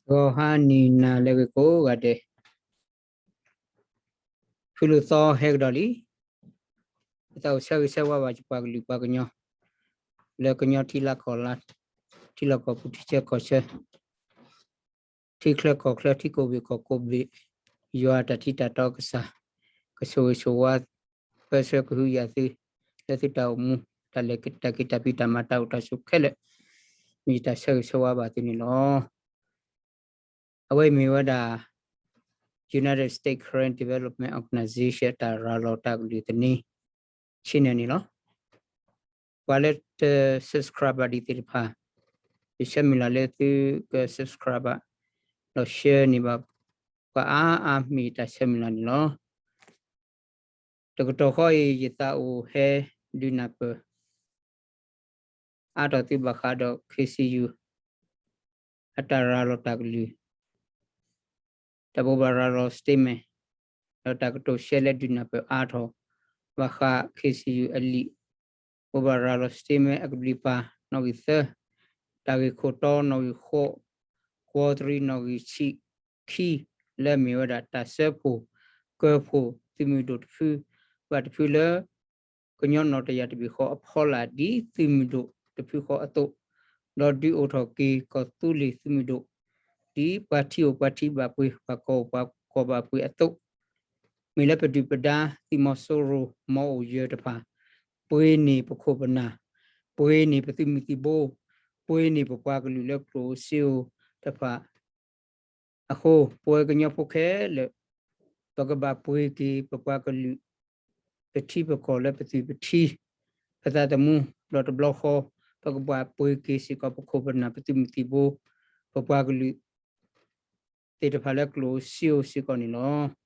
ဂီၤဟါနံၤနၤလၢအဂ့ၤကိးဂၤဒဲး, ဖုလူၤသီဟဲကဒီးလံ. ပသးအိၣ်ဆၢဂ့ၤဆၢဝါဘၣ်ယပှၤကလုာ်ပှၤကညီ, လၢကညီထံလၢကီၢ်လၢ, ထံလီၢ်ကီၢ်ပူၤထံဆၢကီၢ်ဆၢ, ထံချၢကီၢ်ချၢ ထံကိးဘ့ၣ်ကီၢ်ကိးဘ့ၣ်, ယွၤတၢ်ထံတၢ်တီကစၢ်, ကဆိၣ်ဂ့ၤဆိၣ်ဝါ, ပၢဆှၢကဟုကယာ်သု, လၢသုတၢ်အိၣ်မူ, တၢ်လဲၤတၢ်က့ၤတၢ်ဖံးတၢ်မၤတၢ်အိၣ်တၢ်ဆိးခဲလၢာ်, မ့ၢ်ယတၢ်ဆၢဂ့ၤဆၢဝါဘၣ်သုန့ၣ်လီၤ. အဝဲအံၤမ့ၢ်ဝဲဒၣ် United States Karen Development Organization တၢ်ရၤလီၤတၢ်ကလုၢ်သန့ channel န့ၣ်လီၤ. ပှၤလၢတ subscribe ဘၣ်ဒံးသ့ၣ်တဖၣ်, ယဆၢမုၢ်လၢ်လၢသုက subscribe ဘၣ်, ဒီး share န့ၢ်ဘၣ်, ပှၤအါအါမ့ၢ်တၢ်ဆၢမုၢ်လၢ်န့ၣ်လီၤ. တကတီၢ်ဃီအံၤ ယသးအိၣ်ဟဲဒုးနၢ်ပၢၢ် အါထီၣ်သုဘၣ်ဃးဒီး KCU အတၢ်ရၤလီၤတၢ်ကလုၢ်, တၢ်ဘိးဘၣ်ရၤလီၤ statement, ဒီးတၢ်ကတိၤရှဲလဲဒုးနၢ်ပၢၢ်အါထီၣ် ဘၣ်ဃး KCU အလံာ် ဘိးဘၣ်ရၤလီၤ statement အကဘျံးပၤ နီၣ်ဂံၢ်သၢ, တၢ်ဂ့ၢ်ခိၣ်တီ နီၣ်ဂံၢ်ဃိး, ကွီတရံး နီၣ်ဂံၢ်ဆံခံ, လၢအမ့ၢ်ဝဲဒၣ်တၢ်စၢဖှိၣ် ကၢဖှိၣ်သုးမုၢ်ဒိၣ်တဖုဘၣ်တဖုလၢ ကညီနီၣ်တယၢ်တဘ့ၣ်ဃီအဖီလာ် ဒ်သုးမုၢ်ဒိၣ်တဖုဃီအသိး, ဒီးဒုးအိၣ်ထီၣ်က့ၤကီၢ်သူလ့ၤသုးမုၢ်ဒိၣ် ဒ်ပှၤထံအိၣ်ပှၤထံဘၣ်ပှ့ၤ ပှၤကီၢ်အိၣ်ပှၤကီၢ်ဘၣ်ပှ့ၤအသိး, မ့ၢ်လၢပဒုၣ်ပဒါသုးမီၤစိရိၤ မီၤအိၣ်ယၢၤတဖၣ် ပှ့ၤန့ၢ်ပခိၣ်ပနၢ်, ပှ့ၤန့ၢ်ပသုးမုၢ်သံၣ်ဘိ, ပှ့ၤန့ၢ်ပပှၤကလုာ်လၢကျိၣ်ဧိၤစ့ဧိၤတဖၣ် အဃိ ပဝဲကညီဖိခဲလၢာ် ပကဘၣ်ပှ့ၤက့ၤပပှၤကလုာ် ပထံပကီၢ်လၢပသွံၣ်ပထံ ပသးသမူ ဒီးတဘျီဃီ ပကဘၣ်ပှ့ၤက့ၤစ့ၢ်ကီးပခိၣ်ပနၢ် ပသုးမုၢ်သံၣ်ဘိ ပပှၤကလုာ်သ့ၣ်တဖၣ်လၢကျိၣ်ဧိၤစ့ဧိၤစ့ၢ်ကီးန့ၣ်လီၤ.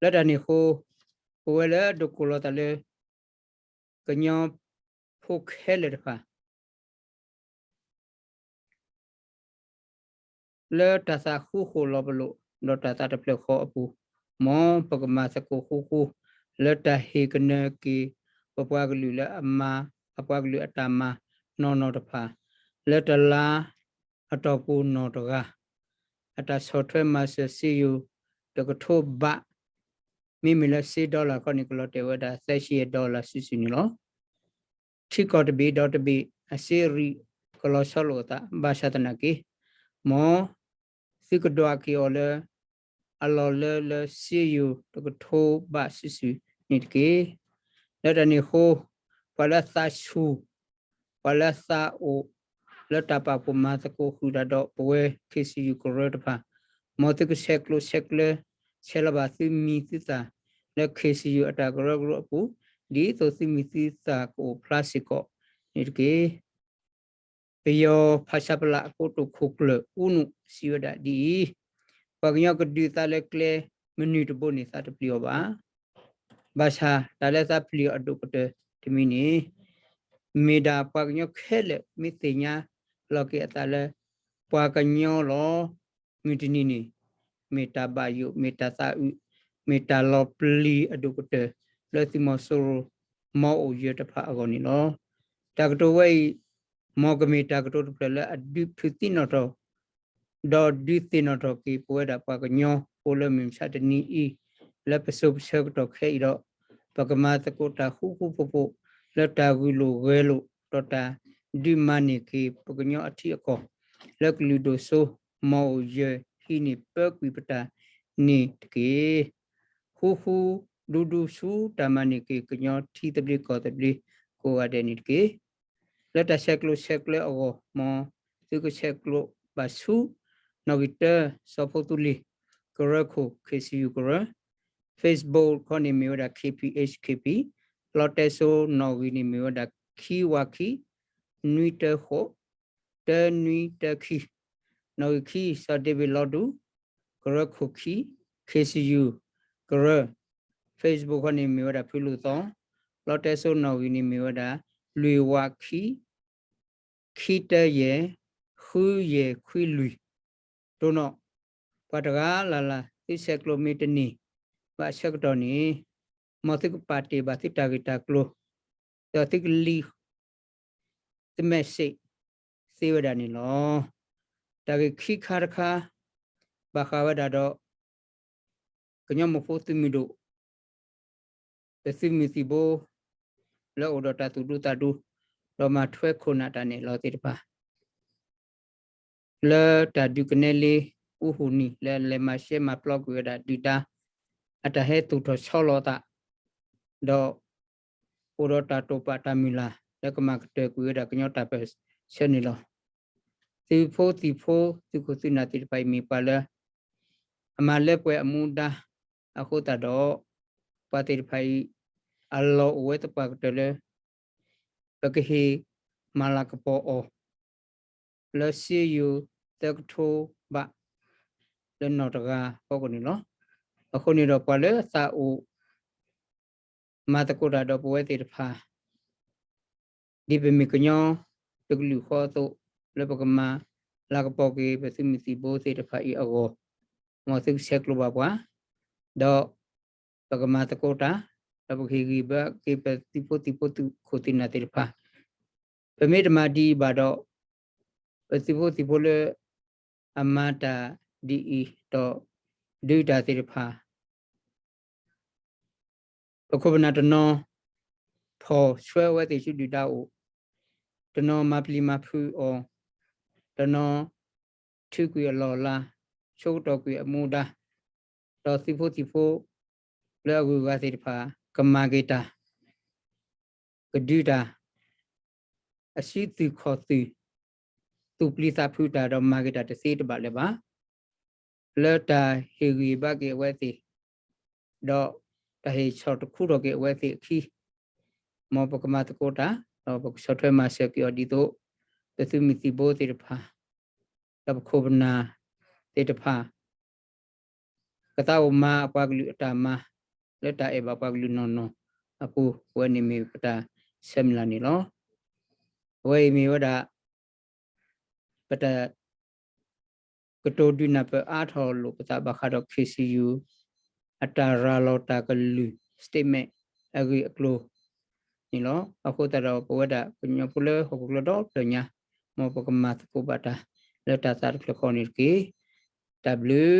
လၢတၢ်န့ၣ်အဃိ ပဝဲလၢဒိးကိးလီၤသးလၢ ကညီဖိခဲလၢာ်တဖၣ် လၢတၢ်သးဃူဃီလီၤပလိာ် ဒီးတၢ်သးတဖျၢၣ်ဃီအပူၤ, မ်ပကမၤသကိးဃူဃူ လၢတၢ်ဟ့ၣ်ကနၢက့ၤ ပပှၤကလုာ်လၢအမၤ အပှၤကလုာ်အတၢ်မၤနီၢ်နီၢ်တဖၣ်, လၢတလါအတီၢ်ပူၤနီၢ်တဂၤ အတၢ်ဆီၣ်ထွဲမၤစၢၤစ့ယိၤ တကထိဘး မ့မ့ၢ်လၢစ့ dollar ခီန့ၣ် ကလီၤတဲာ်ဝဲဒၣ် သၢဆံယဲၢ် dollar စုာ်စုာ်န့ၣ်လီၤ. ထံကီၢ်တဘ့ၣ်ဒီးတဘ့ၣ် အစ့ရံၣ်ကလီၤဆီလိာ်အသး ဘၣ်ဆၣ်သနာ်က့ မ်သုကဒွးက့ၤအီၤလၢ အလီၢ်လၢလၢစ့ယိၤတကထိဘးစုာ်စုာ်န့ၣ်တက့ၢ်. လၢတၢ်န့ၣ်အဃိ ပှၤလၢသးဆူၣ် ပှၤလၢသးအိၣ် လၢတၢ်ပာ်ဖှိၣ်မၤသကိးဃုာ်တၢ်ဒီးပဝဲ KCU ကရၢတဖၣ်, မ်သုကဆဲးကျိးဆဲးကျၢ ဆဲးလီၤဘၣ်သုမံၤသုသၣ် လၢ KCU အတၢ်ကရၢကရိအပူၤ ဒ်သိးသုမံၤသုသၣ်ကအိၣ်ဖျါစ့ၢ်ကီးန့ၣ်တက့ၢ်. ပယီၤဖးဆါပလးအကိတိာ်ခိၣ်ကျၢၢ် ဦးနု စံးဝဲဒၣ်ဒ်အံၤ, ပှၤကညီကဒုးသးလၢကျဲမနုၤတဘိန့ၣ်သးတပျံၤအီၤဘၣ်. ဘၣ်ဆၣ်တၢ်လၢသးပျံၤအီၤအဒိၣ်ကတၢၢ်တမံၤန့ၣ် မ့ၢ်ဒၣ်ပှၤကညီခဲလၢာ်မ့ၢ်သ့ၣ်ညါလီၤက့ၤအသးလၢ ပှၤကညီလီၤ. မုၢ်တနံၤန့ၣ် မ့ၢ်တၢ်ဘၣ်ယိၣ် မ့ၢ်တၢ်သးအုး မ့ၢ်တၢ်လီၤပျံၤအဒိၣ်ကတၢၢ် လၢသုးမီၤစိရိၤ မီၤအိၣ်ယၢၤတဖၣ်အဂီၢ်န့ၣ်လီၤ. တၢ်ကတိၤဝဲအံၤ မ်ကမ့ၢ်တၢ်ကတိၤတဖျၢၣ်လၢအဒုးဖုးသံနီၣ်ထီၣ် ဒီးဒုးသ့ၣ်နီၣ်ထီၣ်က့ၤပဝဲဒၣ်ပှၤကညီဖိလၢမုၢ်မဆါတနံၤအံၤ လၢပစိၤပဆၢကတီၢ်ခဲအံၤဒီး ပကမၤသကိးတၢ်ဃူဃူဖိးဖိး လၢတၢ်ဂုာ်လိာ်ဂဲၤလိာ် ဒီးတၢ်ဒုးမၤန့ၢ်က့ၤပကညီအထံအကီၢ် လၢကလုာ်ဒိၣ်စိ မီၤအိၣ်ယၢၤဟံးန့ၢ်ပၢကွံာ်ပတၢ်န့ၣ်တက့ၢ်. ဃူဃူဒူဒူဆူတၢ်မၤန့ၢ်က့ၤကညီထံသဘျ့ကီၢ်သဘျ့ကိးဂၤဒဲးန့ၣ်တက့ၢ်. လၢတၢ်ဆဲးကျိးဆဲးကျၢအဂီၢ် မ်သုကဆဲးကျိးဘၣ်ဆူ နီၣ်ဂံၢ်တၢ စီၤဖိသူလ့ၤ ကရၢခိၣ် KCU ကရၢ Facebook ခီန့ၣ်မ့ၢ်ဝဲဒၣ် KPHKP, လီတဲစိနီၣ်ဂံၢ်န့ၣ်မ့ၢ်ဝဲဒၣ် ခံဝးခံ နွံတၢဃိး တၢနွံတၢခံ, နီၣ်ဂံၢ်ခံ စီၤဒ့ဘ့ၣ်လီၤဒူ ကရၢခိၣ်ခံ KCU ကရၢ Facebook ခီန့ၣ်မ့ၢ်ဝဲဒၣ်ဖုလူၤသီ, လီတဲစိနီၣ်ဂံၢ်န့ၣ်မ့ၢ်ဝဲဒၣ် လွံၢ်ဝးခံ ခံတၢယဲၢ် ဃုယဲၢ်ခွံလွံၢ်, တိၢ်နီၣ် ပှၤတဂၤလၢ်လၢ် သုဆဲးကျိးမ့ၢ်တန့ၢ် ဘၣ်ဆၢကတီၢ်န့ၣ် မ်သုကပာ်တ့ၢ်ဘၣ်သုတၢ်ဂ့ၢ်တၢ်ကျိၤ ဒီးသုကလံာ် သု message သ့ဝဲဒၣ်န့ၣ်လီၤ. တၢ်ဂ့ၢ်ခံခါတခါ ဘၣ်ဃးဝဲဒၣ်ဒီး ကညီမိၢ်ဖိသုးမုၢ်ဒိၣ် ပသုးမုၢ်သံၣ်ဘိ လၢအိၣ်ဒီးတၢ်သူၣ်ဒူသးဒူ ဒီးမၤထွဲခိၣ်နၢ်တၢ်နဲၣ်လီၤသ့ၣ်တဖၣ် လၢတၢ်ဒုးကနဲလ့ အူဟူၣ်နံၣ် လၢလဲၤမၤရှဲမၤပျီကွံာ်ဝဲဒၣ်ဒုၣ်ဒါ အတၢ်ဟဲသူၣ်ထီၣ်ဆီလီၤအသး ဒီး အိၣ်ဒီးတၢ်တိာ်ပာ်တၢ်မုၢ်လၢ် လၢကမၤကတၢၢ်ကွံာ်ဝဲဒၣ်ကညီတၢ်ပၢၢ်ဆၢန့ၣ်လီၤ. သုးဖိသံၣ်ဖိ သုးခိၣ်သုးနၢ်သ့ၣ်တဖၣ်အံၤမ့ၢ်ပှၤလၢ အမၤလၢပှဲၤအမူဒါ အဃိသတးဒီး ပှၤသ့ၣ်တဖၣ်အံၤ အလီၢ်အိၣ်ဝဲသပှၢ်ကတၢၢ်လၢ ပကဟ့ၣ်မၤလၤကပီၤအီၤ လၢစ့ယိၤသၢကထိဘး လၢနီၢ်တဂၤအဖီခိၣ်န့ၣ်လီၤ. အဃိန့ၣ်ဒီးပှၤလၢသးအိၣ် မၤသကိးတၢ်ဒီးပဝဲသ့ၣ်တဖၣ် ဒ်ပမ့ၢ်ကညီတကလုာ်ဃီအသိး လၢပကမၤလၤကပီၤက့ၤ ပသုးမုၢ်သံၣ်ဘိသ့ၣ်တဖၣ်အံၤအဂီၢ်, မ်သုကဆဲးကျိးဘၣ်ပှၤ, ဒီးပကမၤသကိးတၢ်, ဒီးပကဟ့ၣ်ဂံၢ်ဘါက့ၤပသုးဖိသံၣ်ဖိသုးခိၣ်သုးနၢ်သ့ၣ်တဖၣ်, ပမ့ၢ်တမၤဒ်အံၤဘၣ်ဒီး ပသုးဖိသံၣ်ဖိလၢ အမၤတၢ်ဒ်အံၤဒီး ဒုးတၢ်သ့ၣ်တဖၣ် ပခိၣ်ပနၢ်တနီၤ ဖီၣ်ဆှၢအဝဲသ့ၣ်ဆူဒုၣ်ဒါအအိၣ်, တနီၤမၤပျံၤမၤဖုးအီၤ, တနီၤထုးကွံာ်အလီၢ်အလၤ, ဆိကတီၢ်ကွံာ်အမူဒါ, ဒီးသုးဖိသံၣ်ဖိလၢအဂုၤအဂၤသ့ၣ်တဖၣ် ကမၤက့ၤတၢ်, ကဒုးတၢ် အစုသုးခီၣ်သုး, သူၣ်ပျံၤသးဖုးတၢ်ဒီးမၤက့ၤတၢ်တသ့တဘၣ်လၢၤဘၣ်. လၢတၢ်ဟ့ၣ်ဂံၢ်ဘါက့ၤအဝဲသ့ၣ်, ဒီးတၢ်ဟ့ၣ်ဆီၣ်တခူထီၣ်က့ၤအဝဲသ့ၣ်အခံ, မ်ပကမၤသကိးတၢ်, ဒီးပကဆီၣ်ထွဲမၤစၢၤက့ၤအီၤဒ်သိး ပသုးမုၢ်သံၣ်ဘိသ့ၣ်တဖၣ်, ဒီးပခိၣ်ပနၢ်သ့ၣ်တဖၣ် ကသးအိၣ်မၤအပှၤကလုာ်အတၢ်မၤ လၢတၢ်အဲၣ်ဘၣ်ပှၤကလုာ်နီၢ်နီၢ်အပူၤ, အဝဲန့ၣ်မ့ၢ်ပတၢ်ဆၢမုၢ်လၢ်န့ၣ်လီၤ. အဝဲအံၤမ့ၢ်ဝဲဒၣ် ပတၢ် ကတိၤဒုးနၢ်ပၢၢ်အါထီၣ်လိာ်ပသးဘၣ်ဃးဒီး ခ့ၣ်စံယူၣ် အတၢ်ရၤလီၤတၢ်ကလုၢ် statement အဂ့ၢ်အကျိၤန့ၣ်လီၤ. အဃိသတးဒီး ပဝဲဒၣ်ကညီဖိလၢဟီၣ်ခိၣ်ချၢဒီဖျၢၣ်ညါ, မ်ပကမၤသကိးဘၣ်တၢ် လၢတၢ်သးတဖျၢၣ်ဃီန့ၣ်တက့ၢ်. တၢ်ဘျုး